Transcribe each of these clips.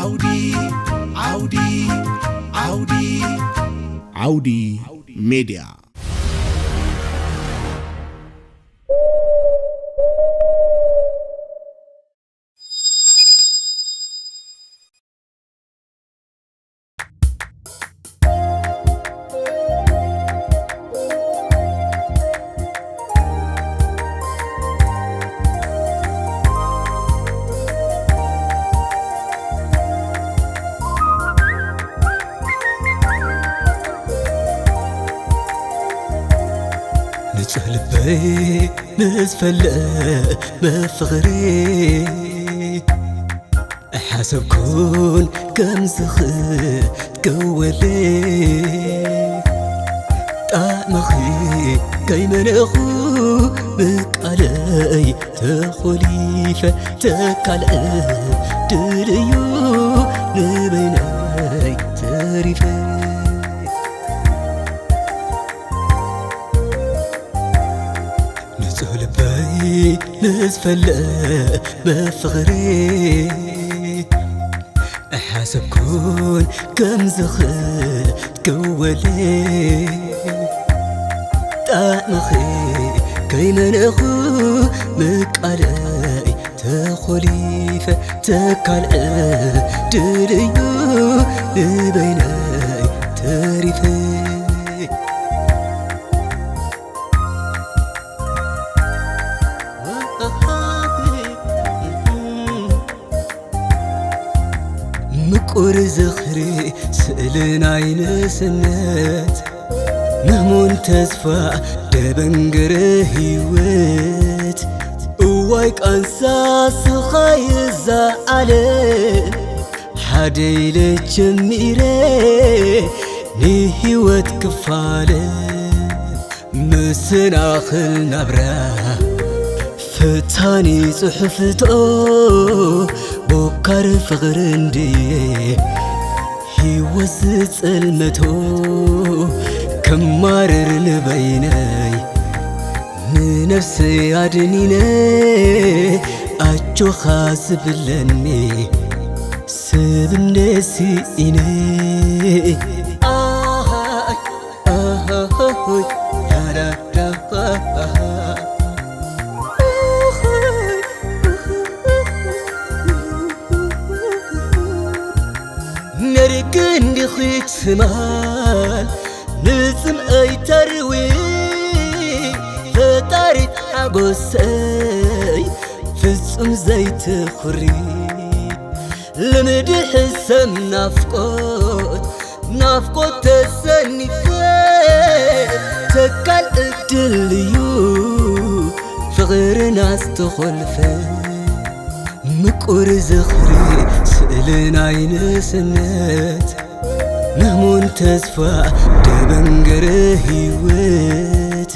ዓውዲ ዓውዲ ዓውዲ ዓውዲ ሜድያ። ንጹህ ልበይ ምስ ፈለመ ፍቕሪ ኣይሓሰብኩን ከም ዝኽትከወለይ ጣዕምኺ ከይመነኹ ብቃለይ ተኾሊፈ ተካልዐ ድልዩ ንበይነይ ተሪፈ ንጹህ ልበይ ምስ ፈለመ ፍቕሪ ኣይሓሰብኩን ከም ዝኽትከወለይ ጣዕምኺ ከይመነኹ ምቃለይ ተኾሊፈ ተካልዐ ድልዩ ንበይነይ ተሪፈ ምቁር ዝኽሪ ስእሊ ናይ ንእስነት ምህሙን ተስፋ ደበንገረ ህይወት እዋይ ቃንሳ ስኻይ እዛ ዓለም ሓደ ኢለ ጀሚረ ንህይወት ክፋለ መሰናኽል ናብራ ፈታኒ ጽሑፍቶ ቦካር ፍቕሪ እንድየ ህይወት ዝጸልመቶ ክማረር ንበይነይ ንነፍሰይ ኣድኒነ ኣጆኻ ዝብለኒ ስብምነ ስኢነ ኣሃይ ኣሃይ ያዳዳሃ ነርክ እንዲኺ ትማል ንጽምኣይ ተርዊ ፈጣሪት ሓጎሰይ ፍጹም ዘይትኹሪ ልምዲ ሕሰም ናፍቆት ናፍቆት ተሰኒፈ ተካል እድል እዩ ፍቕርና ዝተኾልፈ ምቁር ዝኽሪ ስእሊ ናይ ንእስነት ምህሙን ተስፋ ደበንገረ ህይወት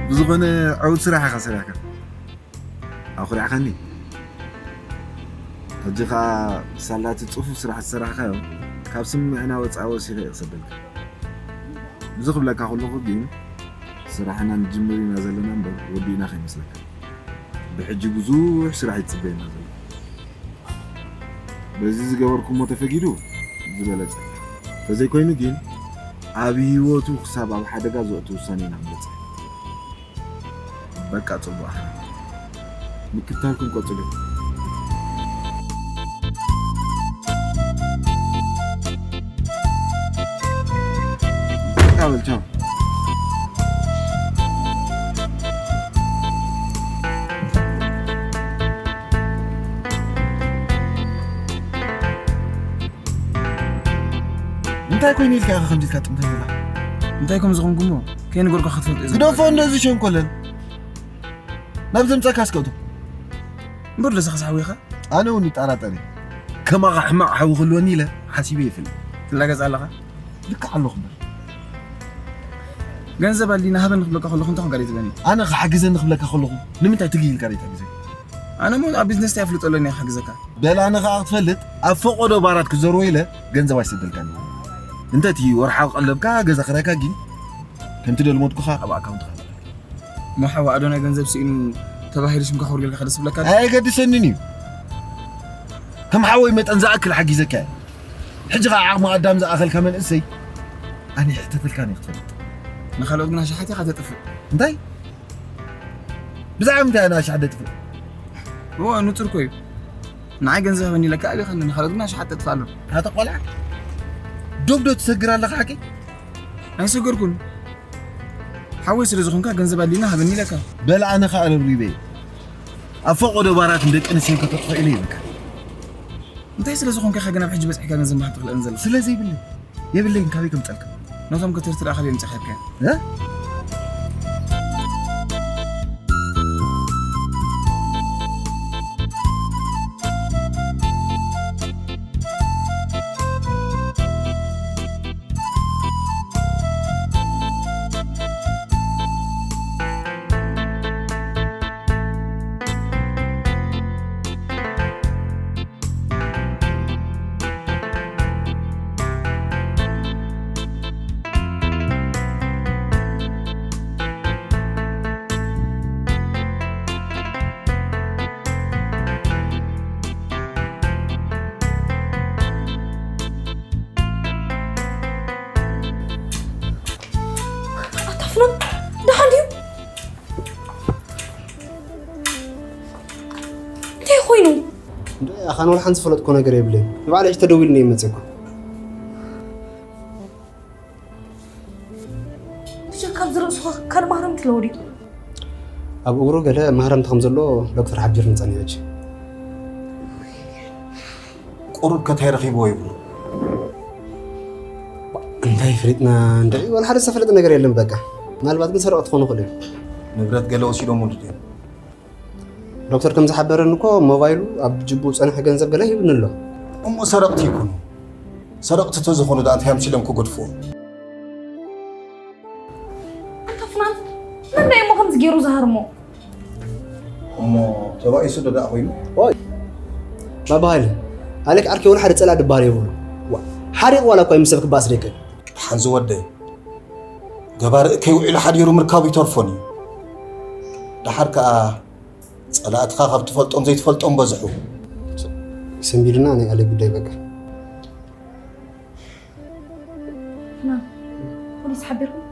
ብዝኾነ ዕውት ስራሕ ኢኻ ሰሪሕካ። ኣኹሪዕካኒ። ሕጂ ኸኣ ሳላቲ ጽፉፍ ስራሕ ዝሰራሕካዮ ካብ ስምዕና ወጻኢ ወሲኸ እየ ክሰደልካ። እዚ ክብለካ ከለኹ ግን ስራሕና ንጅምር ኢና ዘለና እምበር ወዲእና ከይመስለካ። ብሕጂ ብዙሕ ስራሕ ይጽበየና ዘሎ። በዚ ዝገበርኩሞ ተፈጊዱ ዝበለጸ። ተዘይኮይኑ ግን ኣብ ህይወቱ ክሳብ ኣብ ሓደጋ ዘእቱ ውሳኔ ኢና ክንበጽሕ። በቃ ጽቡቕ። ምክትታልኩም ቀጽሉ። በቃ በል ቻው። እንታይ ኮይኑ ኢልካ ኢኻ ከምዚ ኢልካ ጥምተን ዘላ? እንታይ ከም ዝኾንኩሞ ከይነገርኩ ክትፈልጥ እዩ ግደፎ ዝግባእ። እንደዚ ሸንኮለል። ናብ ዘምጻካ ኣስቀቱ። እምበር ደሰኻ ሓዊ ኢኻ? ኣነ እውን ይጠራጠር እየ። ከማኻ ሕማቕ ሓዊ ክህልወኒ ኢለ ሓሲበ ይፈልጥ። ትላገጽ ኣለኻ? ልክዕ ኣለኹ እምበር። ገንዘብ ኣሊና ሃበኒ ክብለካ ከለኹ እንታይ ኮንካ ደይ ትብለኒ? ኣነ ክሓግዘኒ ክብለካ ከለኹ ንምንታይ ትግይ ኢልካ ደይ ትሕግዘኒ? ኣነ እሞ ኣብ ቢዝነስ እንታይ ኣፍልጦ ኣለኒ ክሕግዘካ? በል ኣነ ኸኣ ክትፈልጥ ኣብ ፈቐዶ ባራት ክዘርዎ ኢለ ገንዘብ ኣይሰደልካን። እንተ እቲ ወርሓዊ ቀለብካ ገዛ ክራይካ ግን ከምቲ ደልሞትኩኻ ኣብ ኣካውንትኻ ይኣቱ። እሞ ሓው ኣዶናይ ገንዘብ ስኢኑ ተባሂሉ ሽምካ ክውርገልካ ከደስ ይብለካ? ኣየገድሰንን እዩ። ከም ሓወይ መጠን ዝኣክል ሓጊዘካ እየ። ሕጂ ኸዓ ዓቕሚ ኣዳም ዝኣኸልካ መንእሰይ ኣነ ይሕተተልካን እየ ክትፈልጥ። ንኻልኦት ግን ኣሽሓት ኢኻ ተጥፍእ። እንታይ? ብዛዕባ ምንታይ ኣነ ኣሽሓት ደጥፍእ? እወ፣ ንጹር እኮ እዩ። ንዓይ ገንዘብ ሃበኒ ኢለካ ኣቢኻኒ፣ ንኻልኦት ግን ኣሽሓት ተጥፍእ ኣሎ። ኣታ ቆልዓ፣ ዶብ ዶ ትሰግር ኣለኻ ሓቂ? ኣይሰገርኩን። ሓወይ ስለ ዝኾንካ ገንዘብ ኣሊና ሃበኒ ኢለካ። በል ኣነ ኸኣ ረብሪበ እየ። ኣብ ፈቐዶ ባራት ንደቂ ኣንስትዮ ከተጥፍእ ኢለ ይብለካ። እንታይ ስለ ዝኾንካ ኢኻ ግን ኣብ ሕጂ በጺሕካ ገንዘብ ምሃብ ትኽእለኒ ዘለኻ? ስለ ዘይብለይ። የብለይን፣ ካበይ ከምጸልካ? ነቶም ከተርትር ኣኸብ የምጽኻ ኢልካ። እ? ኣታ ፍናን፣ ደሓን ድዩ? እንታይ ኮይኑ? እንዶ፣ ኣኻን ወላ ሓንቲ ዝፈለጥኮ ነገር የብለይን። ንባዕለይ ተደዊሉኒ ይመጽእ እኮ። ብጀካ ኣብዚ ርእሱ ካልእ ማህረምቲ ኣለዎ ድዩ? ኣብ እግሩ ገለ ማህረምቲ ከም ዘሎ ዶክተር ሓቢርኒ ጸኒሑ ሕጂ። ቁሩብ ከ እንታይ ረኺብዎ ይብሉ? እንታይ ፈሊጥና እንድዒ፣ ወላ ሓደ ዝተፈለጠ ነገር የለን በቃ። ምናልባት ግን ሰረቕቲ ክኾኑ ይኽእሉ እዮም። ንብረት ገለ ወሲዶምሉ ድዮም? ዶክተር ከም ዝሓበረኒ እኮ ሞባይሉ ኣብ ጅቡ ዝጸንሐ ገንዘብ ገለ ሂብኒ ኣሎ። እሞ ሰረቕቲ ይኩኑ። ሰረቕቲ ተዝኾኑ ደኣ እንታይ ኣምሲሎም ክገድፍዎ? ኣንታ ፍናን፣ መን እሞ ከምዚ ገይሩ ዝሃርሞ? እሞ ተባኢሱ ዶ ደኣ ኮይኑ? ኦይ፣ ባባ ሃይለ፣ ኣሌክ ዓርከይ ወላ ሓደ ጸላእ ድበሃል የብሉ። ዋ፣ ሓሪቕ ዋላ እኳ ምስ ሰብ ክበኣስ ደይክእል። ደሓን ዝወደይ፣ ገባር እከይ ውዒሉ ሓዲሩ ምርካቡ ይተርፎን እዩ። ደሓር ከኣ ጸላእትኻ ካብ ትፈልጦም ዘይትፈልጦም በዝሑ። ሰንቢድና ናይ ኣሌክ ጉዳይ በቃ። ና፣ ፖሊስ ሓቢርኩም?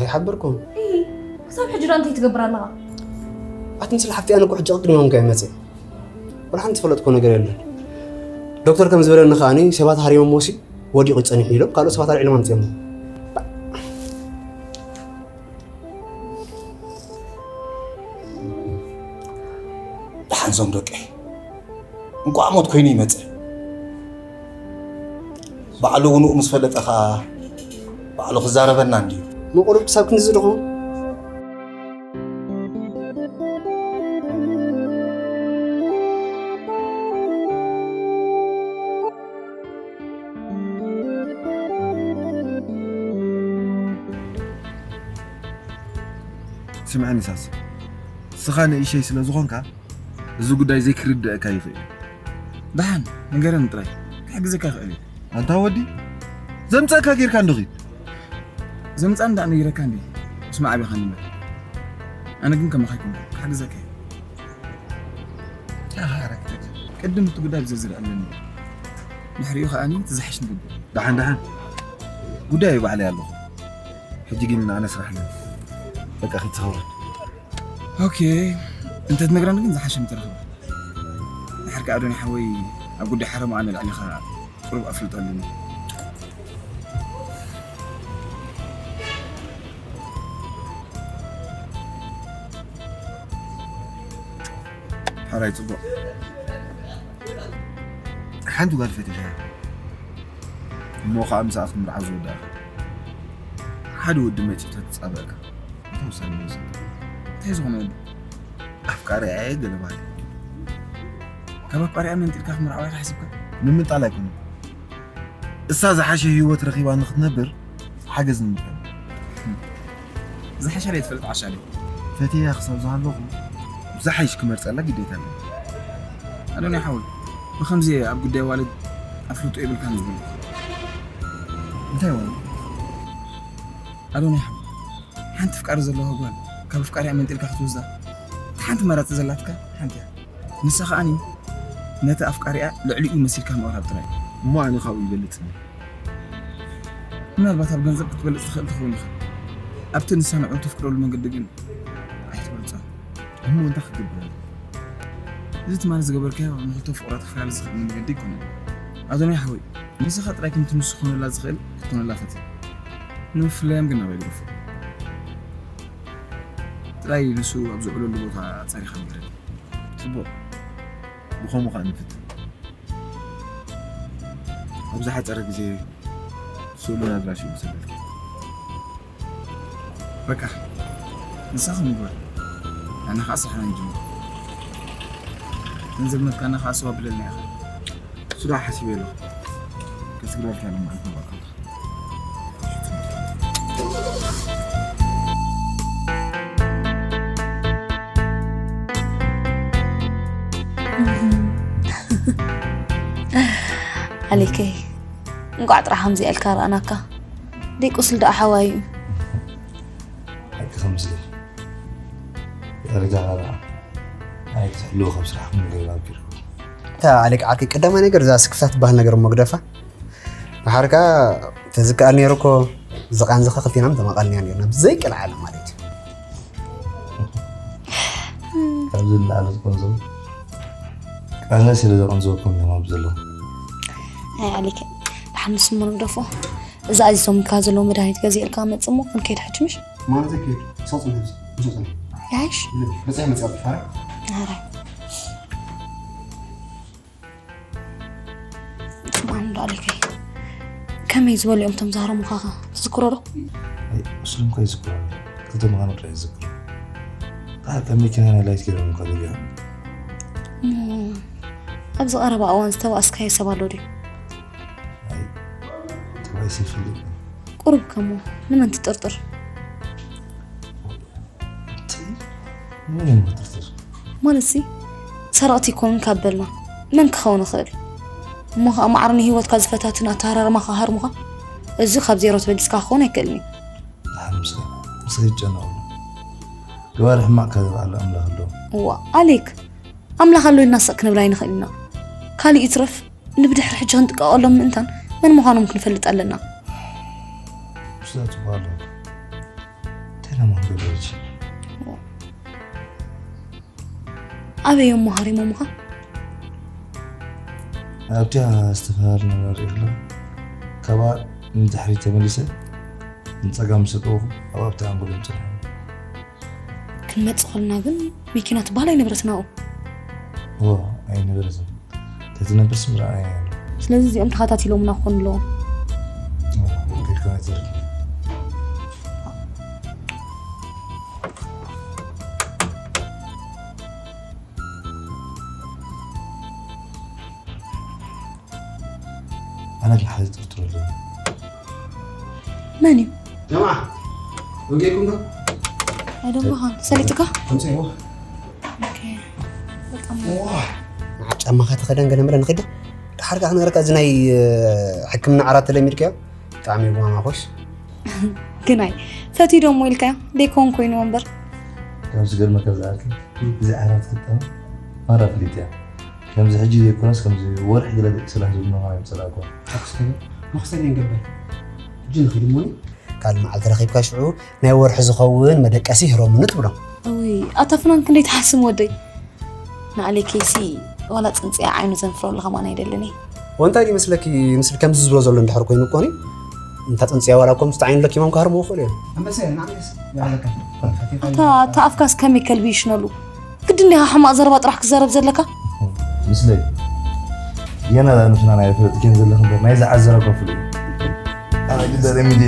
ኣይሓበርኩን። እይ፣ ክሳብ ሕጂ ዶ እንታይ ትገብር ኣለኻ? ኣቲ ምስ ሓፍቲ ኣነ እኮ ሕጂ ቅድሚ ሆንካ ይመጽእ። ወላ ሓንቲ ዝፈለጥኮ ነገር የለን። ዶክተር ከም ዝበለኒ ከኣኒ ሰባት ሃሪሞም ወሲ ወዲቑ ጸኒሑ ኢሎም ካልኦት ሰባት ኣልዒሎም ኣምጺኦሞ። ደሓን ዞም ደቀይ። እንቋዕ ሞት ኮይኑ ይመጽእ። ባዕሉ ውኑኡ ምስ ፈለጠ ኸኣ ባዕሉ ክዛረበና እንድዩ። ምቑሩብ ክሳብ ክንድዚ ድኹም? ስምዐኒ ሳስ፣ ንስኻ ንእሸይ ስለ ዝኾንካ እዚ ጉዳይ ዘይክርድአካ ይኽእል። ደሓን ንገረኒ ጥራይ፣ ክሕግዘካ ይኽእል እየ። ኣንታ ወዲ፣ ዘምፀእካ ጌርካ እንዶ ኺድ። ዘምፃ እንዳ ነጊረካ እንዲ ስማዕ ኣቢኻ ንበር። ኣነ ግን ከማኻ ኣይኮንኩ፣ ክሕግዘካ እየ። ኣኻ ኣረክተት። ቅድም እቲ ጉዳይ ብዝርዝር ኣለኒ፣ ድሕሪኡ ከኣኒ ትዝሓሽ ንገብር። ደሓን ደሓን፣ ጉዳይ ባዕለይ ኣለኹ። ሕጂ ግን ኣነ ስራሕ ኣለኒ። በቃ ኺድ ትኸውን። ኦኬ፣ እንተ ትነግረኒ ግን ዝሓሸ ምተረኽበ። ድሓር ከኣ ኣዶኒ ሓወይ ኣብ ጉዳይ ሓረማ ኣነ ልዕሊኻ ቁሩብ ኣፍልጦ ኣለኒ። ሓራይ ጽቡቕ። ሓንቲ ጓል ፈቲኻ እሞ ኸዓ ምሳኣ ክትምርዓ ዝወዳእኻ ሓደ ወዲ መጺኡ ተትጻበእካ እንታይ ውሳነ ምወሰድካ? እንታይ ዝኾነ ወዲ? ኣፍቃሪኣ እየ ገለ በሃሊ። ካብ ኣፍቃሪኣ መንጢልካ ክትምርዓዋ ኢኻ ሓሲብካ? ንምንጣል ኣይኮነን። እሳ ዝሓሸ ህይወት ረኺባ ንኽትነብር ሓገዝ ንምግባር። ዝሓሸ ደይ ትፈልጥ ዓሻ ደይ? ፈትያ ክሳብ ዝሃለኹ ዝሓይሽ ክመርጸላ ግዴታ ኣለኒ። ኣዶንያ ሓወይ፣ ብኸምዚ ኣብ ጉዳይ ዋልድ ኣፍልጦ የብልካን ዝብል። እንታይ ዋልድ? ኣዶንያ ሓወይ፣ ሓንቲ ፍቃሪ ዘለዋ ጓል ካብ ፍቃሪኣ መንጢልካ ክትወስዳ፣ እታ ሓንቲ መራጺ ዘላትካ ሓንቲ እያ። ንሳ ከኣኒ ነቲ ኣፍቃሪኣ ልዕሊኡ መሲልካ ምቕራብ ጥራይ። እሞ ኣነ ካብኡ ይበልጽኒ። ምናልባት ኣብ ገንዘብ ክትበልጽ ትኽእል ትኸውን ኢኻ። ኣብቲ ንሳ ንዕኡ ተፍቅረሉ መንገዲ ግን ኣይትበልጾን። እሞ እንታይ ክትገብር ኣለካ? እዚ ትማሊ ዝገበርካዮ ንኽልተ ፍቑራት ክፈላለ ዝኽእል መንገዲ ኣይኮነን። ኣዶንያ ሓወይ፣ ንስኻ ጥራይ ከምቲ ንሱ ክኾነላ ዝኽእል ክትኮነላ ፈትን። ንምፍላዮም ግን ናባይ ግደፎ። ጥራይ ንሱ ኣብ ዝውዕለሉ ቦታ ኣጻሪኻ ንገረኒ። ጽቡቕ። ብኸምኡ ኸኣ ንፍትን። ኣብ ዝሓጸረ ግዜ ስእሉን ኣድራሽኡን ክሰደልካ። በቃ፣ ንሳ ከም ንግበር። ኣነ ኸኣ ስራሕና ንጅምር። ገንዘብ መትካና ኸኣ ስዋ ብለልና ኢኻ። እሱ ደኣ ሓሲበ ኣለኹ። ከስግረልካ ኢለ መዓልቲ መባእታኻ። ኣሌከይ፣ እንቋዕ ጥራሕ ከምዚኣ ኢልካ ረኣናካ። ደይ ቁስሊ ደኣ ሓዋዩ እዩ። ሓቂ ከምዚ ኢል። ዳርጋ ኻልኣ ኣይትሕልዎ ካብ ስራሕኩም ገይራ ኣቢልኩም። እታ ኣሌክ ዓርከይ ቀዳማይ ነገር እዛ ስክፍታ ትበሃል ነገር እሞ ግደፋ። ድሓር ከኣ ተዝከኣል ነይሩ እኮ ዝቓንዝኻ ክልቴና ምተማቓልናዮ ነይርና ብዘይ ቀልዓለም ማለት እዩ። ካብዚ ንላዕሊ ዝቐንዞም ቃልሲ ስለ ዘቐንዘወኩም እዮም ኣብዚ ዘለዉ። ኣይ ኣሌክ፣ ደሓን ንሱ እሞ ንግደፎ። እዚ ኣዚዞምልካ ዘለዉ መድሃኒት ገዚእልካ መጽእ እሞ ክንከይድ ሕጂ ምሽ? ማለት ዘይከይድ? ምሳእ ጽንሒ፣ ምሳእ ጽንሒ። ያይሽ? በጺሐ መጽእ ኣብ ፋራ? ኣረ። ስምዓኒ ዶ ኣሌከይ፣ ከመይ ዝበሉ እዮም እቶም ዝሃረሙኻኸ? ትዝክሮ ዶ? ኣይ፣ ምስሎም ከ ይዝክሮ ኣሎ። ክልተ ምዃኑ ጥራይ ይዝክሮ። ከዓ ካብ መኪና ናይ ላይት ገይሮም እኳ ዘጊዖም። እሞ፣ ኣብዚ ቀረባ እዋን ዝተባእስካዮ ሰብ ኣሎ ድዩ? ኣይ፣ ተባኢሰ ይፈልጥ። ቁሩብ ከሞ፣ ንመን ትጥርጥር? እቲ ንመን እሞ ትጥርጥር? ማለትሲ፣ ሰረቕቲ ይኮኑን ካብ በልና፣ መን ክኸውን ይኽእል? እሞ ኸኣ ማዕረ ንህይወትካ ዝፈታትን ኣተሃራርማኻ ሃርሙኻ፣ እዚ ካብ ዜሮ ተበጊስካ ክኸውን ኣይክእልን እዩ። ደሓን ምስኪን፣ ንስኺ ይጨነቑ። ገባሪ ሕማቕ ካብ ዝበዓሉ ኣምላኽ ኣለዎ። እዋ፣ ኣሌክ፣ ኣምላኽ ኣሎ ኢልና ስቕ ክንብል ኣይንኽእል ኢና። ካልእ ይትረፍ፣ ንብድሕሪ ሕጂ ክንጥቀቐሎም ምእንታን መን ምዃኖም ክንፈልጥ ኣለና። እሱ ጽቡቕ ኣሎ። እንታይ ደሞ ክንገብር ሕጂ? ኣበይ እዮም መሃሪሞምኻ? ኣብቲኣ ዝተፈላለዩ ነገር ሪእኽላ፣ ካብኣ ንድሕሪት ተመሊሰ ንጸጋም ምስ ኣተወኹ፣ ኣብኣ ኣብቲ ኣንጎሎም ጸኒሖም። ክንመጽእ ከለና ግን መኪና ትበሃል ኣይነበረትን ኣብኡ። እወ፣ ኣይነበረትን። ተትነብርስ ምርኣይ ኣሎ። ስለዚ እዚኦም ተኸታቲሎምና ክኾኑ ኣለዎም። እወ፣ ከይድካ ኣይትዘርግን። ኣነ ግን ሓደ ጥርጥር ኣለኒ። መን እዩ? ጀማዓ፣ ወጊእኩም ዶ? ኣይደለኻን ሰሊጥካ? ከምፅዎ ኦኬ። በጣም ንዓብ ጫማኻ ተኸደን ገለ መለ ንኽደ። ድሓር ከዓ ክነገረካ፣ እዚ ናይ ሕክምና ዓራት ተለሚድካዮ። ብጣዕሚ ይጓማኾሽ። ግናይ ፈትዩ ደሞ ኢልካዮ ደይኮን ኮይንዎ እምበር። ከም ዝገርመካ ዝኣርኪ እዚ ዓራት ክጠም ማራ ፍሊጥ እያ። ከምዚ ሕጂ ዘይኮነስ ከምዚ ወርሒ ገለ ደቂ ስራሕ ዝብሎ ማለት ይምሰላኮ። መክሰኒ ንገበር። ሕጂ ንኽድ እሞኒ። ካልእ መዓልቲ ረኺብካ ሽዑ ናይ ወርሒ ዝኸውን መደቀሲ ህሮምኒ ትብሎ። እውይ ኣታ ፍናን ክንደይ ትሓስም ወደይ። ንኣሌኬሲ ዋላ ፅንፅያ ዓይኑ ዘንፍረሉ ከማን ኣይደልን እየ። ወንታይ ድዩ መስለኪ? ምስል ከምዚ ዝብሎ ዘሎ እንድሕር ኮይኑ እኮኒ እንታ ፅንፅያ ዋላ እኮ ምስቲ ዓይኑ ለኪሞም ክሃርምዎ ይኽእሉ እዮም። ኣንበሰ ንዓመስ ያለካ ኣታ ኣታ ኣፍካስ ከመይ ከልቢ ይሽነሉ? ግድን ዲኻ ሕማቕ ዘረባ ጥራሕ ክዛረብ ዘለካ? ምስለይ የና ንፍና ናይ ፍለጥ ኬን ዘለኹ እምበር ናይ ዝዓዘረ ከፍሉ እዩ። ኣነ ግደረ ሚዲ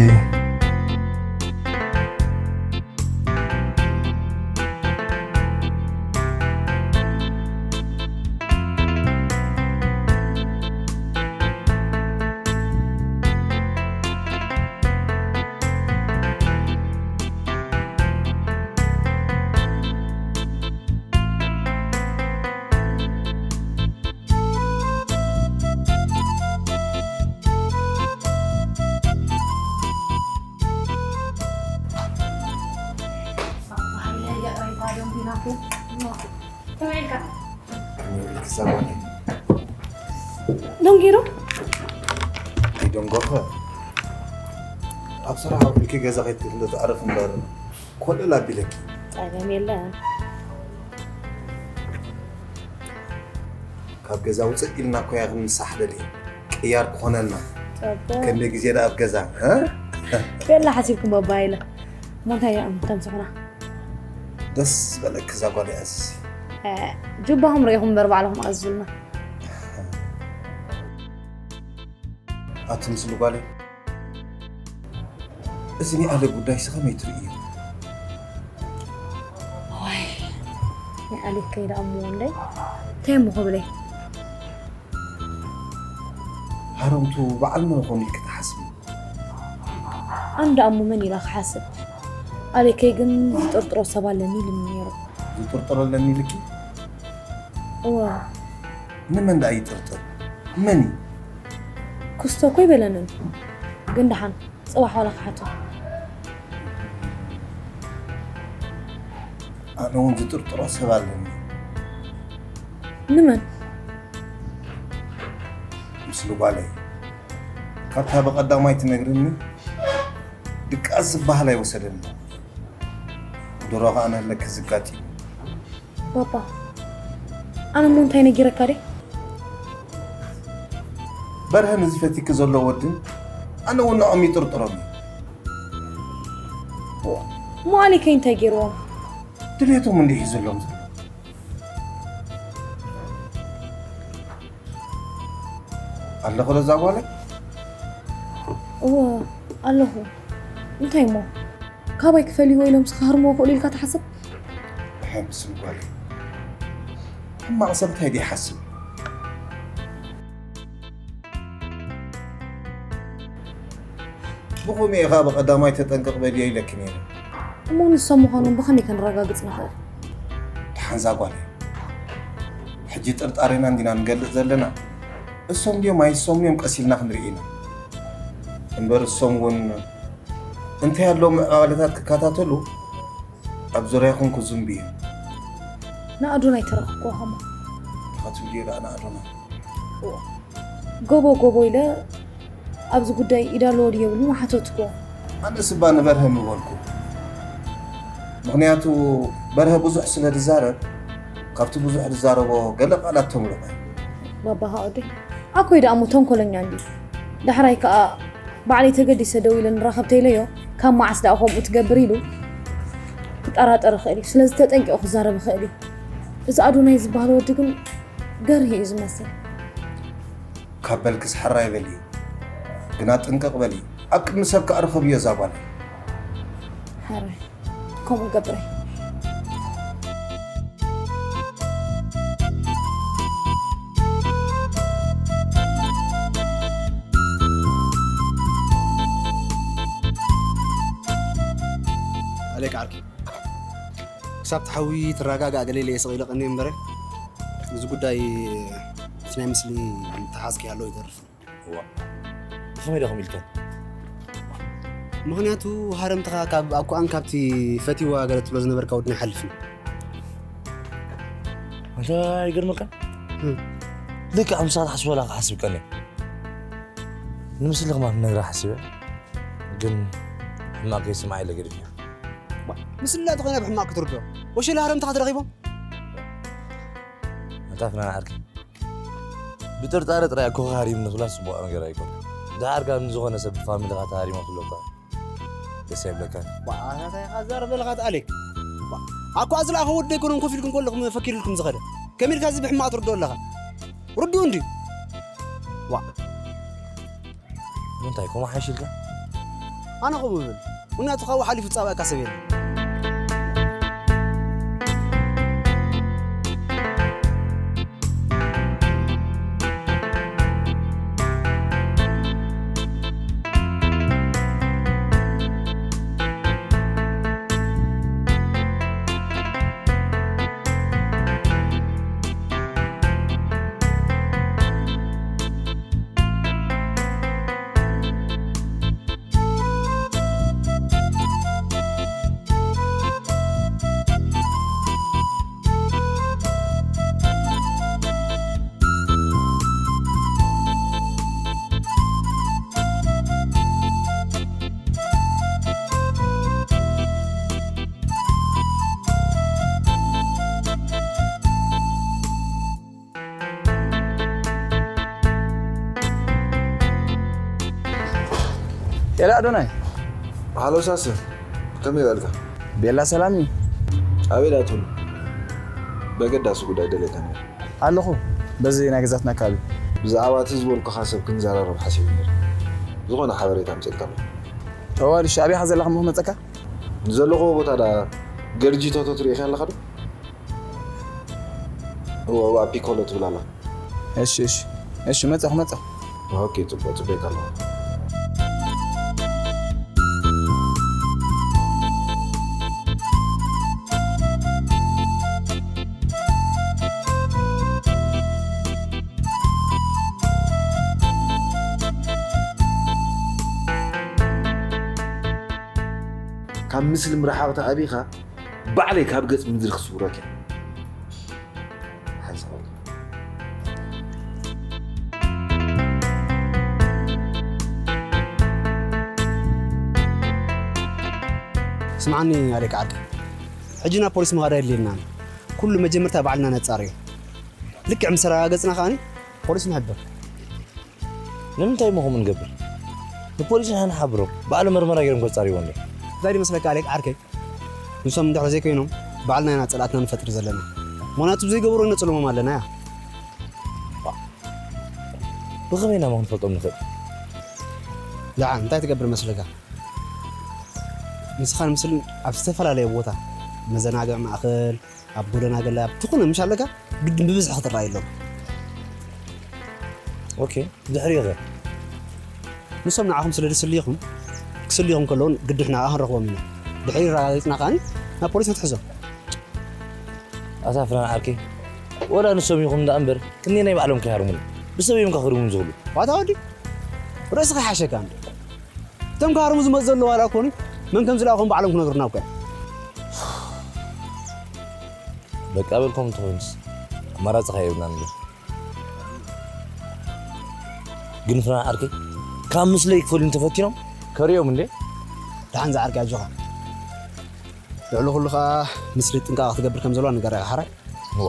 ደንጊሩ ኣይደንጎኸ ኣብ ስራሕ ኣውዒልኪ ገዛ ከይትክለ ትዕርፍ እምበር ኮለል ኣቢለኪ። ጸገም የለን። ካብ ገዛ ውፅእ ኢልና እኮ እያ ክንሳሕ ደልየ ቅያር ክኾነልና። ጸበ ክንደይ ግዜ ደኣ ኣብ ገዛ እ? ቤላ ሓሲብኩም ባባ ኢለ። ሞንታይ እያ እም ተምስኹና? ደስ ዝበለኪ እዛ ጓል እያ ኣዝዚ። እ፣ ጁባኹም ርኢኹም እምበር ባዕልኹም ኣዝዙልና። ኣቲ ምስሉ ጓለይ እዚ ናይ ኣለ ጉዳይ ሲ ከመይ ትርእዩ? ዋይ ናይ ኣሌክ ከይዳ እሞ ወንደይ እንታይ እሞ ክብለይ? ሃረምቱ በዓል መን ኾኑ ኢልኪ ትሓስቢ? ኣነ ደኣ እሞ መን ኢላ ክሓስብ? ኣሌከይ ግን ዝጥርጥሮ ሰብ ኣለኒ ኢሉኒ ነይሩ። ዝጥርጥሮ ኣለኒ ኢልኪ? እወ ንመን ደኣ ይጥርጥር? መን እዩ? ክስቶ እኮ ኣይበለንን። ግን ደሓን ጽባሕ ዋላ ክሓቶ። ኣነ እውን ዝጥርጥሮ ሰብ ኣለኒ። ንመን? ምስሉ ጓለይ ካብታ ብቐዳማይ ትነግርኒ ድቃስ ዝበሃል ኣይወሰደኒ። ድሮ ኸኣ ናለኪ ዝጋጢሙ ባባ ኣነ እሞ እንታይ ነጊረካ ደ? በርሀ ንዝፈቲኪ ዘሎ ወድን ኣነ እውን ንዖም ይጥርጥሮም እዩ። እሞ ኣሌከይ እንታይ ገይርዎም? ድሌቶም እንዲህ ይዘሎም ዘሎ ኣለኹ ለዛ ጓለይ እወ ኣለኹ። እንታይ እሞ ካባይ ክፈልይዎ ኢሎም ስኻህርሞ ክእሉ ኢልካ ትሓስብ? ብሓምስን ጓለይ ሕማቕ ሰብ እንታይ ድይሓስብ? ብኸምኡ ኢኻ ብቐዳማይ ተጠንቀቕ በልዮ ኢለኪ ነይረ። እሞ ንሶም ምዃኖም ብኸመይ ከነረጋግጽ ንኽእል? ደሓንዛ ጓለይ ሕጂ ጥርጣሬና እንዲና ንገልጽ ዘለና። እሶም ድዮም ኣይሶም እዮም ቀሲልና ክንርኢ ኢና። እምበር እሶም እውን እንታይ ኣለዎም ምዕባለታት ክከታተሉ ኣብ ዙርያኹም ክዝንቡ እዮም። ንኣዶናይ ተረኽብክዎ ኸሞ ተኸትብልዮ ደኣ ንኣዶናይ ጎቦ ጎቦ ኢለ ኣብዚ ጉዳይ ኢድ ኣለዎ ድዩ የብሉን ሓተትክዎ። ኣነ ስባ ንበርሀ ምበልኩ። ምኽንያቱ በርሀ ብዙሕ ስለ ዝዛረብ ካብቲ ብዙሕ ዝዛረቦ ገለ ቃላት ተምልቐ። ባባኻ ወደይ ኣኮይ ደኣ እሞ ተንኮለኛ እንዲ ዳሕራይ ከኣ ባዕለይ ተገዲሰ ደው ኢለ ንራኸብ ተይለዮ ካብ መዓስ ደኣ ከምኡ ትገብር ኢሉ ክጠራጠር ይኽእል እዩ። ስለዚ ተጠንቂቑ ክዛረብ ይኽእል እዩ። እዚ ኣዶናይ ዝበሃል ወዲ ግን ገርሂ እዩ ዝመስል። ካብ በልክስ ሕራይ በሊ ግና ጥንቅቕ በሊ ኣብ ቅድሚ ሰብ ከኣ ርኸብዮ እዛ ጓል። ሕራይ ከምኡ ገብረ። ኣሌክ ዓርኪ ክሳብ ትሓዊ ትረጋጋእ ገለ ኢለ እየ ስቕ ኢለ ቀንየ እምበረ፣ እዚ ጉዳይ እቲ ናይ ምስሊ ተሓዝኪ ኣሎ ይተርፍ። እዋ ብኸመይ ዶ ከምኡ ኢልካ? ምኽንያቱ ሃረምትኻ ካብ ኣኩኣን ካብቲ ፈቲዋ ገለ ትብሎ ዝነበርካ ወድና ይሓልፍን። ኣንታ ይገርመካ፣ ልክዕ ምሳኻ ትሓስቦ ላ ክሓስብ ቀኒ። ንምስሊ ከማን ክነግራ ሓሲበ፣ ግን ሕማቕ ከይስምዓ ኢለ ገዲፈዮ። ምስላ ተኾይና ብሕማቕ ክትርዶ ወሸላ ሃረምትኻ ተረኺቦም። ኣንታ ፍናን ዓርኪ፣ ብጥርጣረ ጥራይ እኮ ሃሪምኒ ክብላ ጽቡቕ ነገር ኣይኮን። ደሓር ካብ ንዝኾነ ሰብ ብፋሚሊኻ ተሃሪሞም ክብለኳ ደስ ኣይብለካን። ኣዛረበልኻ ኣሌክ። ኣኳ ዝለኣኸ ወዲ ኣይኮነን ኮፍ ኢልኩም ከለኹም ፈኪርልኩም ዝኸደ። ከመይ ኢልካ እዚ ብሕማቕ ትርድኦ ኣለኻ? ርድኡ እንድዩ። ዋ እንታይ ከምኡ ሓይሽ ኢልካ? ኣነ ከምኡ እብል። ምኽንያቱ ካብኡ ሓሊፉ ጻባእካ ሰብ የለን። ኤላ ኣዶናይ። ሃሎ ሳሰ፣ ከመይ በልካ? ቤላ ሰላም እዩ። ኣበይ ዳትሉ? በገዳሲ ጉዳይ ደሌካ ነይሩ። ኣለኹ፣ በዚ ናይ ገዛትና ኣካባቢ። ብዛዕባ እቲ ዝበልኩኻ ሰብ ክንዘራረብ ሓሲቡ ነይሩ። ዝኾነ ሓበሬታ ኣምፅእልካ ኣለኹ። ተዋል፣ እሺ፣ ኣበይ ኢኻ ዘለኻ እሞ ክመፀካ? ንዘለኹዎ ቦታ ዳ ገርጂ ቶቶ ትርእኻ ኣለኻ ዶ? እወ፣ እዋ ፒኮሎ ትብል ኣላ። እሺ፣ እሺ፣ እሺ፣ መጻኹ፣ መጻኹ። ኦኬ፣ ጽቡቅ፣ ጽቡቅ ኣለኹ። ካብ ምስሊ ምርሓቕ ተኣቢኻ ባዕለይ ካብ ገጽ ምድሪ ክስውረኪ እየ። ሓንሳብ ስምዓኒ ኣሌክ ዓርከይ፣ ሕጂ ናብ ፖሊስ ምኻድ ኣየድልየናን። ኩሉ መጀመርታ ባዕልና ነጻርዮ። ልክዕ ምስ ኣረጋገጽና ከኣ ፖሊስ ንሕብር። ንምንታይ እሞ ከምኡ ንገብር? ንፖሊስ ኢና ንሓብሮም፣ ባዕሎም መርመራ ገይሮም ከጻርይዎ እንድዮም። እንታይ ድመስለካ ኣሌክ ዓርከይ? ንሶም እንድሕር ዘይኮይኖም ባዕልና ኢና ጸላእትና ንፈጥር ዘለና። ምኽንያቱ ብዘይገብሮ ነጽልሞም ኣለና እያ። ብኸመይ ኢና እሞ ክንፈልጦም ንኽእል? ደሓን እንታይ ትገብር መስለካ? ንስኻን ምስልን ኣብ ዝተፈላለየ ቦታ መዘናግዒ ማእኸል፣ ኣብ ጎደና ገለ ኣብ ዝኾነ ምሽ ኣለካ ግድን ብብዝሒ ክትረኣየሎም። ኦኬ፣ ድሕሪኡ ኸ? ንሶም ንዓኹም ስለ ዝስልዩኹም ክስልዩኹም ከለውን ግድን ንዓ ክንረኽቦም ኢና። ድሕሪ ረጋጊጽና ከኣ ናብ ፖሊስ ንትሕዞም። ኣታ ፍናን ዓርከይ፣ ወላ ንሶም ይኹን ደኣ እምበር ክንደየናይ ባዕሎም ከይሃርሙኒ? ብሰብ እዮም ከኽርሙኒ ዝኽእሉ። ዋታ ወዲ ርእስኻ ይሓሸካ እንዶ። እቶም ክሃርሙ ዝመፁ ዘለዉ ዋላ ኮኑ መን ከም ዝለኣኾም ባዕሎም ክነግሩና እኮ እዮም። በቃ በልኩም እንተኾይኑስ ኣማራፂ ከ የብልናን እምበር። ግን ፍናን ዓርከይ ካብ ምስለይ ክፈልዩ እንተፈቲኖም ከርእዮም እንዴ። ደሓን ዝዓርከይ ኣጆኻ። ልዕሊ ኩሉ ከዓ ምስሊ ጥንቃቐ ክትገብር ከም ዘለዋ ንገራ ኢኻ ሓራይ። እዋ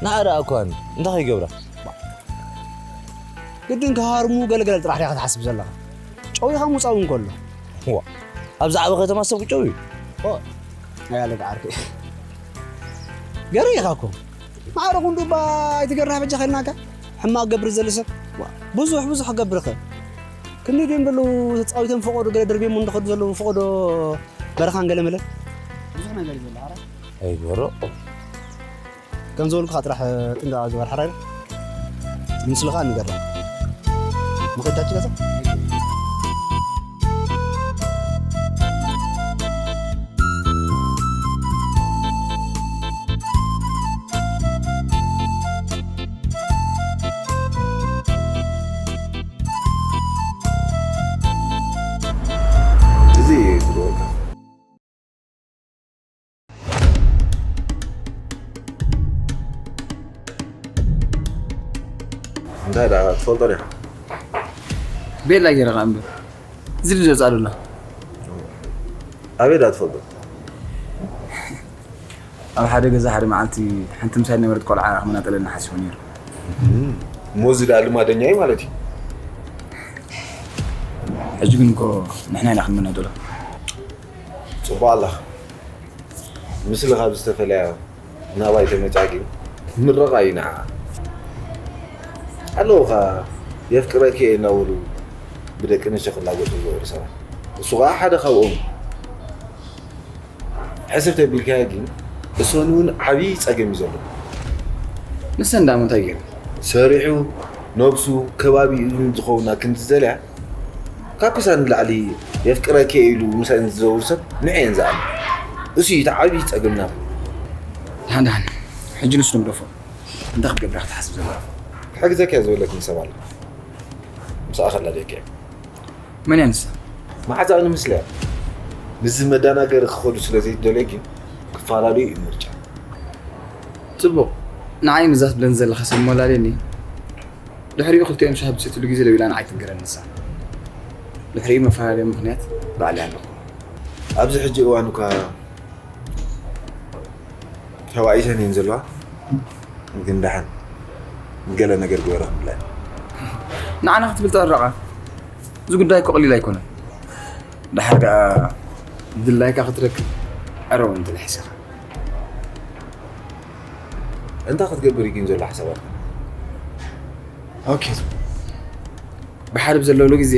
ንዓ ደኣ እኳ እንታይ ከይገብራ ግድን ክሃርሙ ገለገለ ጥራሕ ዲኻ ክትሓስብ ዘለኻ። ጨዊኻ ምውፃእ እውን ከሎ እዋ ኣብ ዝዓበ ከተማ ሰብ ክጨው እዩ። ናይ ኣለጋ ዓርከይ ገረ ኢኻ እኮ ማዕረ ክንዱ እባ ኣይትገርና በጃ ከልናካ ሕማቕ ገብር ዘለ ሰብ ብዙሕ ብዙሕ ክገብር ይኽእል ክንዲ ድም ብሉ ተፃዊቶም ፈቐዶ ገለ ደርቤሞ እንደኸዱ ዘለዉ ፈቐዶ በረኻን ገለ መለ ብዙሕ ነገር እዩ ዘሎ ሓራ ኣይገሮ ከም ዝበልኩኻ ጥራሕ ጥንቃቐ ግበር ሓራ ምስልኻ ንገራ መኸዳችሁ ገዛ እንታይ ደኣ ትፈልጦ ዲኻ? ቤላ ገይረ ኸዓ እምበር ዝብል ዘውፅኣ ዘሎ ኣበይ ደኣ ትፈልጦ? ኣብ ሓደ ገዛ ሓደ መዓልቲ ሓንቲ ምሳይ ነበረት ቆልዓ ክመናጠለና ሓሲቡ ነይሩ። እሞ እዚ ደኣ ልማደኛ እዩ ማለት እዩ። ሕጂ ግን እኮ ንሕና ኢና ክንመናጠሎ። ጽቡቕ ኣለኻ። ምስሊ ካብ ዝተፈለያ ናባይ ተመጫጊ ምረቓ እዩ ንዓ። ኣለዉ ኸኣ የፍቅረኪ እየ እናበሉ ብደቂ ኣንስትዮ ክላገጹ ዝውዕሉ ሰባት። እሱ ኸኣ ሓደ ካብኦም እዩ። ሕስብ ተቢልካዮ ግን እሶን እውን ዓብዪ ጸገም እዩ ዘሎ። ንሰን ደኣ እንታይ ገይሩ? ሰሪሑ ነብሱ ከባቢኡ ዝኸውና ክንዲ ዝደልያ ካብ ክሳን ንላዕሊ የፍቅረኪ እየ ኢሉ ምሳይ ንዝዘውር ሰብ ንዕየን ዝኣምን። እሱ እዩ እቲ ዓብዪ ጸገምና። ደሓን ደሓን ሕጂ ንሱ ንግደፎ። እንታይ ክትገብር ክትሓስብ ዘለካ? ክሕግዘኪ እየ ዝበለትኒ ሰብ ኣላ። ምስኣ ከላልየኪ እየ። መን እያ ንሳ? መዓዛዊ ንምስልያ ምስዚ መዳናገሪ ክኸዱ ስለ ዘይደልየ ግን ክፈላለዩ እዩ ምርጫ። ጽቡቕ። ንዓይ ምዛ ትብለኒ ዘለኻ ሰብ ሞላልየኒ። ድሕሪኡ ክልቲኦም ሻሂ ብሰትሉ ግዜ ደዊላ ንዓይ ትንገረኒ ንሳ። ድሕሪኡ መፈላለዮም ምኽንያት ባዕለይ ኣለኹ። ኣብዚ ሕጂ እዋን እኳ ተባኢሰን እየን ዘለዋ፣ ግን ደሓን ገለ ነገር ግበረ ክንብላ ኢና። ንዓና ክትብል ተዕረቓ። እዚ ጉዳይ እኮ ቀሊል ኣይኮነን። ደሓር ከኣ ድላይካ ክትረክብ ዕረው እንተልሒስኻ። እንታይ ክትገብር እዩ ግን ዘሎ ሓሳባት? ኦኬ። ብሓደ ብዘለውሉ ግዜ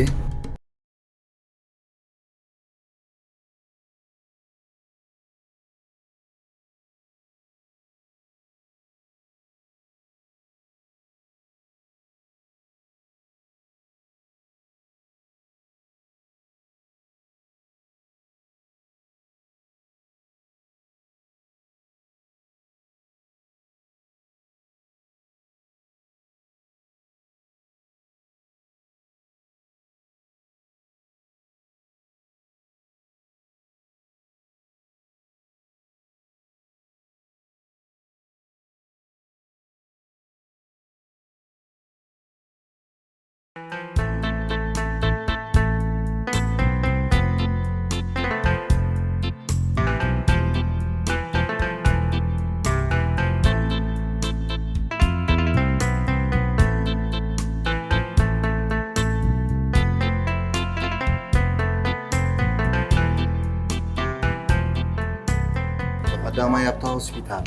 ቀዳማይ ኣብታ ሆስፒታል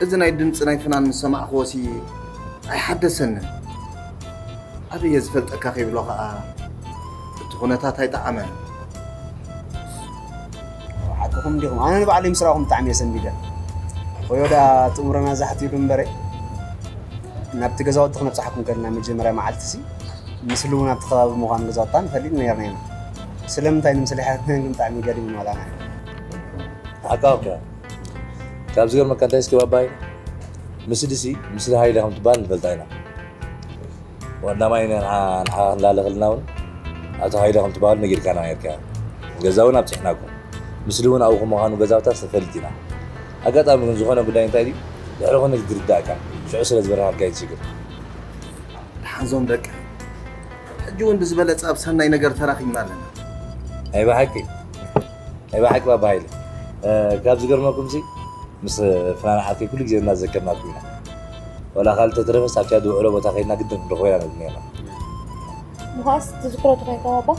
እዚ ናይ ድምፂ ናይ ፍናን ምስ ሰማዕክዎሲ ኣይሓደሰንን። ኣበየ ዝፈልጠካ ከይብሎ ከዓ እቲ ኩነታት ኣይጠዓመን። ሓቅኹም ዲኹም? ኣነ ንባዕለይ ምስ ረኣኹም ብጣዕሚ እየ ሰንቢደ። ወዮ ደኣ እቲ እምሮና ዛሕት ኢሉ እምበረ ናብቲ ገዛውቲ ክነብፅሓኩም ከለና መጀመርያ መዓልቲ ሲ ምስሉ እውን ኣብቲ ከባቢ ምዃኑ ገዛውታ ንፈልጥ ነርና ኢና። ስለምንታይ ንምስሊ ሓትነን ግን ብጣዕሚ ገሪሙና ዋላና። ሓቃ እኮ እያ። ካብ ዝገርመካ እንታይ እስኪ ባባይ፣ ምስሊሲ ምስሊ ሃይለ ከም ትበሃል ንፈልጣ ኢና። ዋና ማይ ንዓ ንዓ ክንላለ ከለና እውን ኣቶ ሃይለ ከም ትበሃሉ ነጊርካና ነርካ። ገዛ እውን ኣብፂሕናኩም። ምስሊ እውን ኣብኡ ከም ምዃኑ ገዛውታ ተፈሊጥ ኢና። ኣጋጣሚ ግን ዝኾነ ጉዳይ እንታይ ድዩ ድሕሪ ኮነ ዝርዳእካ ሽዑ ስለ ዝበርሃልካ እዩ ሽግር። ደሓንዞም ደቂ ሕጂ እውን ብዝበለፀ ኣብ ሰናይ ነገር ተራኺብና ኣለና። ናይ ብሓቂ ናይ ብሓቂ ባባ ሃይለ ካብ ዝገርመኩም ሲ ምስ ፍናን ሓፍተይ ኩሉ ግዜ እናዘከርናኩም ኢና። ወላ ካልእ ተትረፈስ ኣብቲያ ዝውዕሎ ቦታ ከይድና ግድን ክንረኽቦ ኢና ንብል ነርና። ምዃስ ትዝክሮ ተኾይንካ ባባ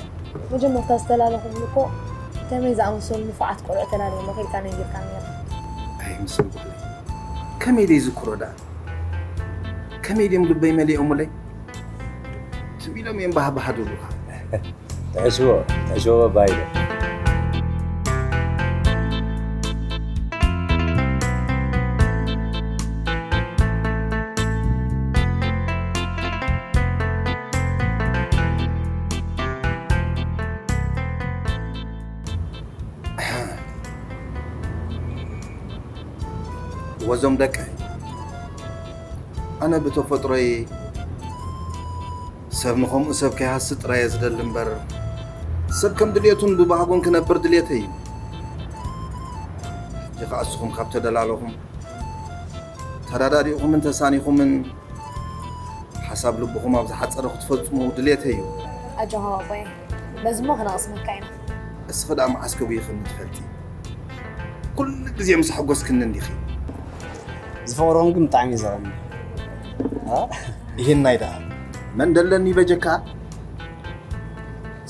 መጀመርታ ዝተላለኹምሉ እኮ ከመይ ዝኣመሰሉ ንፉዓት ቆልዑ ተላለየሎ ከይድካ ነጊርካ ነይርካ። ኣይ ምስ ጓለይ ከመይ ደይዝክሮ ደኣ ከመይ ድዮም ልበይ መሊኦምለይ ትም ኢሎም እዮም ባህባሃ ድብሉኻ። ትሕሽዎ ትሕሽዎ ባባ ኢለ። ወዞም ደቀይ ኣነ ብተፈጥሮይ ሰብ ንኸምኡ ሰብ ከይሃሲ ጥራይ እየ ዝደሊ እምበር ሰብ ከም ድልየቱን ብባህጉን ክነብር ድልየተይ እዩ። ሕጂ ኸዓ እስኹም ካብ ተደላለኹም ተረዳዲእኹምን ተሳኒኹምን ሓሳብ ልብኹም ኣብ ዝሓጸረ ክትፈጽሙ ድሌተይ እዩ። ኣጆኻ ኣቦይ፣ በዚ እሞ ከነቕስመካ ኢና። እስኺ ደኣ መዓስ ከጉይኽኒ ትፈልጢ? ኩሉ ግዜ ምስ ኣሐጎስክኒ እንዲኺ። ዝፈቕርኹም ግን ብጣዕሚ እዩ ዘቐንእ። አ? ይህናይ ደኣ መን ደለኒ በጀካ?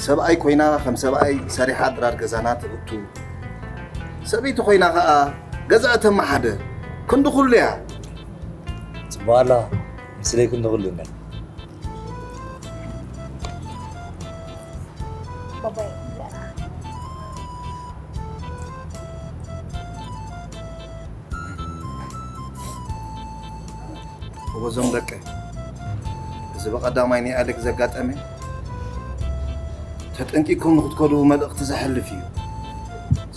ሰብኣይ ኮይና ከም ሰብኣይ ሰሪሓ ድራር ገዛና ትእቱ፣ ሰበይቲ ኮይና ኸኣ ገዛ እተመሓደር ክንዲ ኩሉ እያ። ጽቡቕ ኣላ ምስለይ ክንዲ ኩሉ እንዳ። ባባይ፣ እወ፣ እዞም ደቀ፣ እዚ ብቐዳማይ ናይ ኣሌክ ዘጋጠመ፣ ተጠንቂቕኩም ንክትከዱ መልእኽቲ ዘሕልፍ እዩ።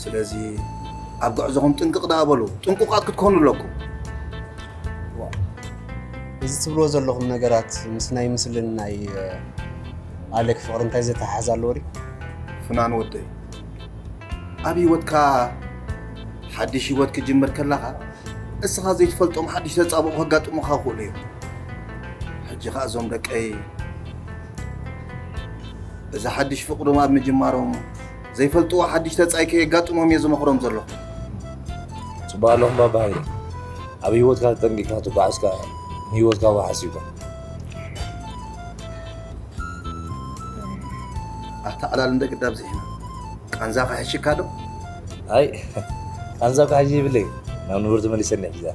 ስለዚ ኣብ ጉዕዞኹም ጥንቅቕ ደኣ በሉ፣ ጥንቁቓት ክትኮኑ ኣለኩም። ዋ፣ እዚ ትብልዎ ዘለኹም ነገራት ምስ ናይ ምስልን ናይ፣ እ፣ ኣሌክ ፍቕሪ እንታይ ዘተሓሕዝ ኣለዎ ድዩ? ፍናን ወደይ፣ ኣብ ህይወትካ ሓድሽ ህይወት ክጅምር ከለኻ፣ እስኻ ዘይትፈልጦም ሓድሽ ተጻብኦ ከጋጥሙኻ ይኽእሉ እዮም። ሕጂ ኸኣ እዞም ደቀይ፣ እዚ ሓድሽ ፍቕዶም ኣብ ምጅማሮም፣ ዘይፈልጥዎ ሓድሽ ተጻይ ከየጋጥሞም እየ ዝመኽሮም ዘለኹ። ጽቡቕ ኣለኹም ባባ ሃይለ። ኣብ ህይወትካ ተጠንቂቕካ ትጓዓዝ ከኣ ንህይወትካ ዋሕስ ይኾን። ኣታ ዕላል እንደ ግዳ ኣብዚሕና። ቃንዛ ክሕሽካ ዶ? ኣይ፣ ቃንዛ ክሕሽ ይብለይ። ናብ ንብረቱ መሊሰኒ ሒዛ።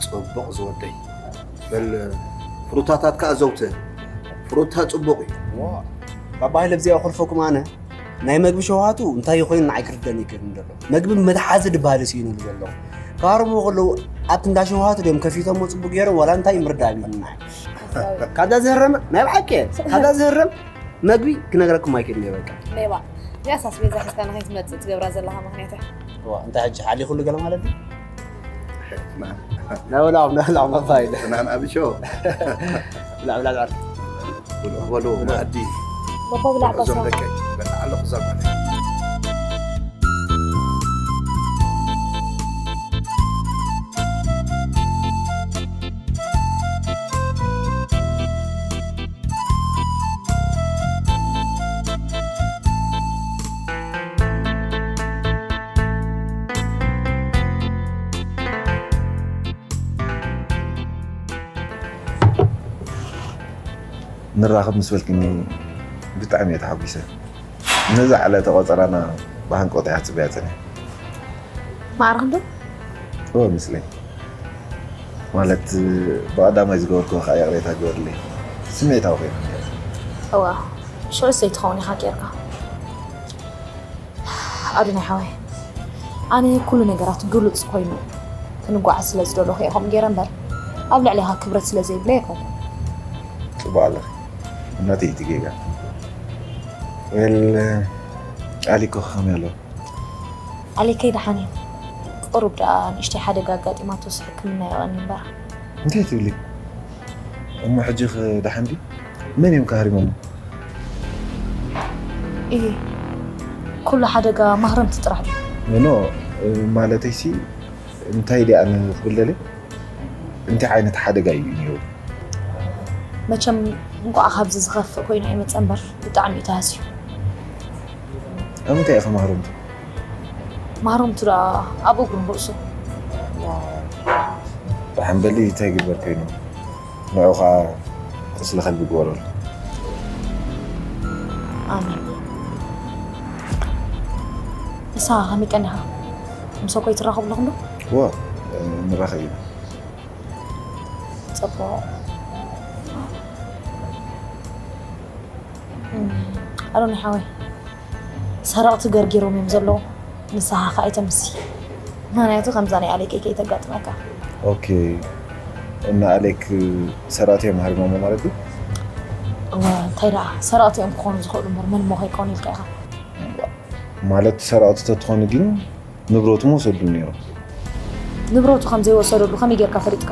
ጽቡቕ ዝወደይ። በል፣ ፍሩታታት ከኣ ዘውትር። ፍሩታ ጽቡቕ እዩ። ዋ፣ ባባ ሃይለ፣ ኣብዚኣ ክልፈኩም ኣነ። ናይ መግቢ ሸውሃቱ እንታይ ኮይኑ ንዓይ ክርደን ይክእል እንደሎ። መግቢ መትሓዚ ድበሃል ስኢነሉ ዘሎ። ክሃርምዎ ከለዉ ኣብቲ እንዳ ሸውሃቱ ድዮም ከፊቶሞ ጽቡቕ ገይሮም ዋላ እንታይ ምርዳእ ኣቢሉና። ካብዛ ዝህረም ናይ ብሓቂ እየ። ካብዛ ዝህረም መግቢ ክነግረኩም ኣይክእልን እየ በቃ። ሌባ። እዚኣስ ኣስቤዛ ሒዝካ ንኸይትመጽእ ትገብራ ዘለኻ ምኽንያት እያ። እዋ፣ እንታይ ሕጂ ሓሊኹሉ ገለ ማለት እዩ? ናብላም፣ ናብላም ኣባይ። ፍናን ኣብሾ። ብላዕ፣ ብላዕ፣ ብላዕ። ብልዑ በሉ፣ መኣዲ። ባባ ብላዕ፣ እዞም ባባ። ደቀይ፣ በልዓ ኣለኹ እዛ ጓለይ። ንራኸብ ምስ በልክኒ ብጣዕሚ እየ ተሓጒሰ። ነዛ ዕለተ ቆጸራና ብሃንቀውታ እያ ክጽበያ ጸኒሐ። ማዕረ ክንደይ? እወ፣ ምስለይ። ማለት፣ ብቐዳማይ ዝገበርክዎ ከዓ ይቕሬታ ግበርለይ። ስምዒታዊ ኮይነ ነይረ። እወ፣ ሽዑስ ዘይትኸውን ኢኻ ጌርካ። ኣዶናይ ሓወይ፣ ኣነ ኩሉ ነገራት ግሉጽ ኮይኑ ክንጓዓዝ ስለ ዝደለኹ እየ ከምኡ ገይረ እምበር፣ ኣብ ልዕሌኻ ክብረት ስለ ዘይብለይ ኣይኮንኩን። ጽቡቕ ኣለኺ። እናተይ እቲ ጌጋ። ወል፣ ኣሊኮ ከመይ ኣሎ? ኣሌከይ ደሓን እዩ። ቅሩብ ደኣ ንእሽተይ ሓደጋ ኣጋጢማቶስ ሕክምና የቐኒ እምበር። እንታይ ትብሊ? እሞ ሕጂ ኸ ደሓን ድዩ? መን እዮም ከ ሃሪሞሞ? እየ፣ ኩሉ ሓደጋ ማህረምቲ ጥራሕ ድዩ? ኖ፣ ማለተይሲ እንታይ ድኣ ክብል ደልየ? እንታይ ዓይነት ሓደጋ እዩ ነይሩ? መቸም እንቋዕ ካብዚ ዝኸፍእ ኮይኑ ኣይመጸ እምበር ብጣዕሚ እዩ ተሃስዩ። ኣብ ምንታይ ኢኸ ማህረምቱ? ማህረምቱ ደኣ ኣብ እግሩን ርእሱ። ደሓን በሊ እንታይ ይግበር ኮይኑ? ንዑ ኸዓ ቁስሊ ከልቢ ግበረሉ። ኣሜን። ንስኻ ከመይ ቀኒኻ? ምስ ኣቦይ ትራኸቡ ኣለኹም ዶ? እወ፣ ንራኸብ ኢና። ጽቡቕ። እም፣ ኣሮኒ ሓወይ፣ ሰረቕቲ ገርጊሮም እዮም ዘለዉ። ንስኻ ኸኣ ኣይተምሲ። ምኽንያቱ ከምዛ ናይ ኣሌክ ከይተጋጥመካ። ኦኬ። እና ኣሌክ ሰረቕቲ እዮም ሃሪሞሞ ማለት ድዩ? እወ፣ እንታይ ደኣ፣ ሰረቕቲ እዮም ክኾኑ ዝኽእሉ እምበር፣ መን እሞ ከይኮኑ ኢልካ ኢኻ? ማለት ሰረቕቲ ተትኾኑ ግን ንብረቱ ምወሰዱ ነይሮም። ንብረቱ ከም ዘይወሰደሉ ከመይ ጌርካ ፈሊጥካ?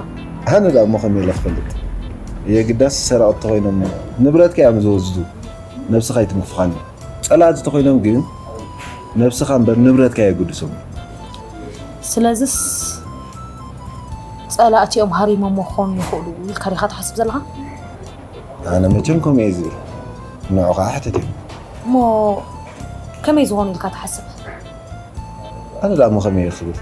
ኣነ ደኣ እሞ ከመይ ኢለ ክፈልጥ? የግዳስ ሰረቕቲ ተኾይኖም ንብረትካ እዮም ዝወስዱ። ነብስኻ ኣይትንክፍኻን እዮም። ጸላእቲ ተኾይኖም ግን ነብስኻ እምበር ንብረትካ የገድሶም። ስለዝስ ጸላእቲ እዮም ሃሪሞሞ ክኾኑ ይኽእሉ ኢልካ ዲኻ ትሓስብ ዘለኻ? ኣነ መቸም ከምኡ እየ ዝብል። ንዑ ከዓ ሕተት እዮም። እሞ ከመይ ዝኾኑ ኢልካ ትሓስብ? ኣነ ደኣ እሞ ከመይ እየ ክብል?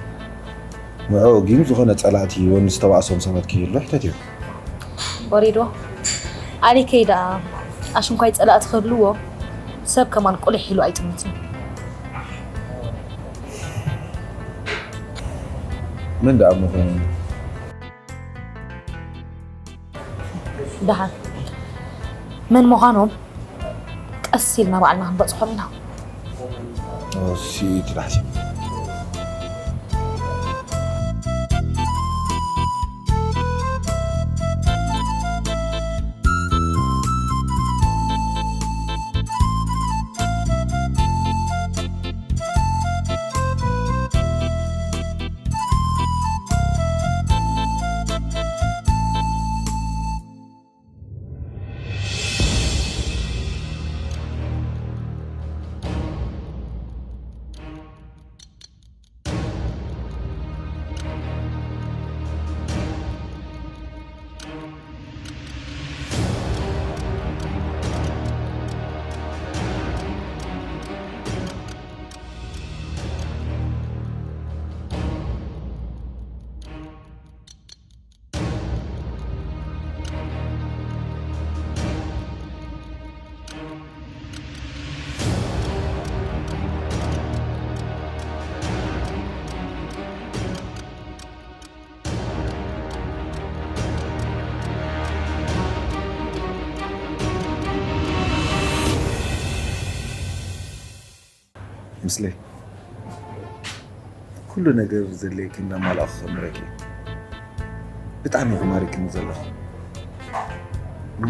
ንዑ ግን ዝኾነ ጸላእቲ ወን ዝተባእሶም ሰባት ክህሉ ሕተት እዮም። ወሪዶ ኣሊከይ ደኣ ኣሽንኳይ ጸላእቲ ክህልዎ ሰብ ከማን ቁልሕ ኢሉ ኣይጥምትን። መን ደኣ ምኾኑ? ደሓን መን ምዃኖም ቀስ ኢልና ባዕልና ክንበጽሖም ኢና። ስኢት ዳሕሲ ምስለይ ኩሉ ነገር ዘድልየኪ እናማላእኹ ከምረኪ ብጣዕሚ ክማሪክኒ ዘለኹ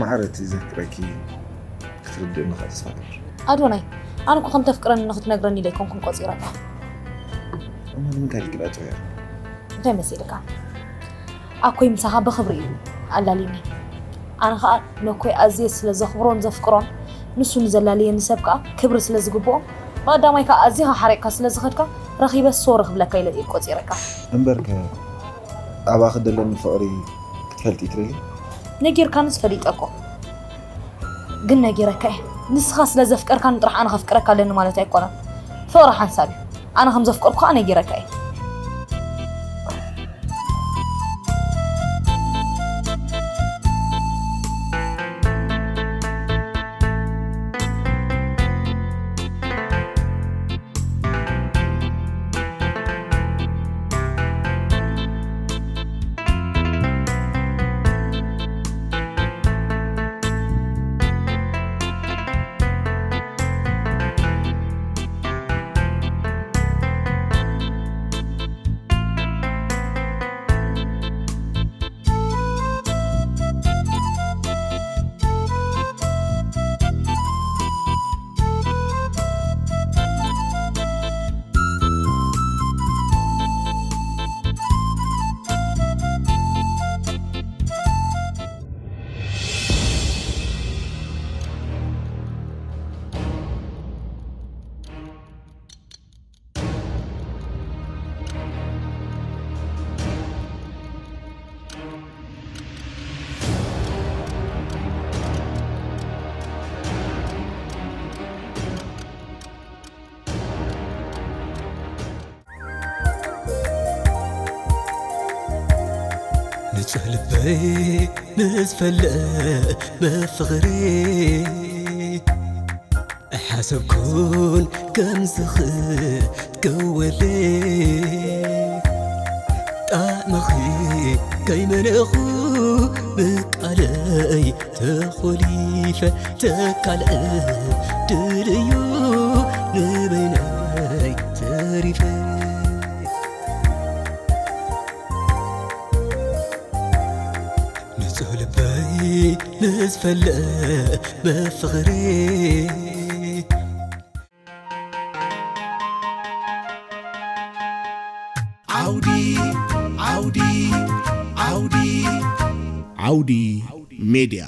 ማዕረቲ ዘፍቅረኪ ክትርድእኒ ከዓ ተስፋ ገብር። ኣዶናይ፣ ኣነ እኮ ከም ተፍቅረኒ ንክትነግረኒ ኢለ ኣይኮንኩን ቆፂረካ። እሞ ንምንታይ ድክዳ ፅያ? እንታይ መሲልካ? ኣኮይ ምሳኻ ብኽብሪ እዩ ኣላልዩኒ። ኣነ ኸኣ ነኮይ ኣዝየ ስለ ዘኽብሮን ዘፍቅሮን፣ ንሱ ንዘላልየኒ ሰብ ከኣ ክብሪ ስለ ዝግብኦ፣ ብቐዳማይ ከኣ ኣዚኻ ሓሪቕካ ስለ ዝኸድካ፣ ረኺበ ሶሪ ክብለካ ኢለ እየ ቆጺረካ። እምበርከ ኣባኺ ደለኒ ፍቕሪ ክትፈልጢ ትደልዪ? ነጊርካንስ ፈሊጠ እኮ። ግን ነጊረካ እየ። ንስኻ ስለ ዘፍቀርካኒ ጥራሕ ኣነ ከፍቅረካ ኣለኒ ማለት ኣይኮነን። ፍቕሪ ሓንሳብ እዩ። ኣነ ከም ዘፍቀርኩ ከኣ ነጊረካ እየ። ንጹህ ልበይ ምስ ፈለመ ፍቕሪ ኣይሓሰብኩን ከምዚ ክትከወለይ ጣዕምኺ ከይመነኹ ብቃለይ ተኾሊፈ ተካልዐ ድልዩ ንበይነይ ተሪፈ ንጹህ ልበይ ምስ ፈለመ ፍቕሪ ዓውዲ ዓውዲ ዓውዲ ዓውዲ ሜድያ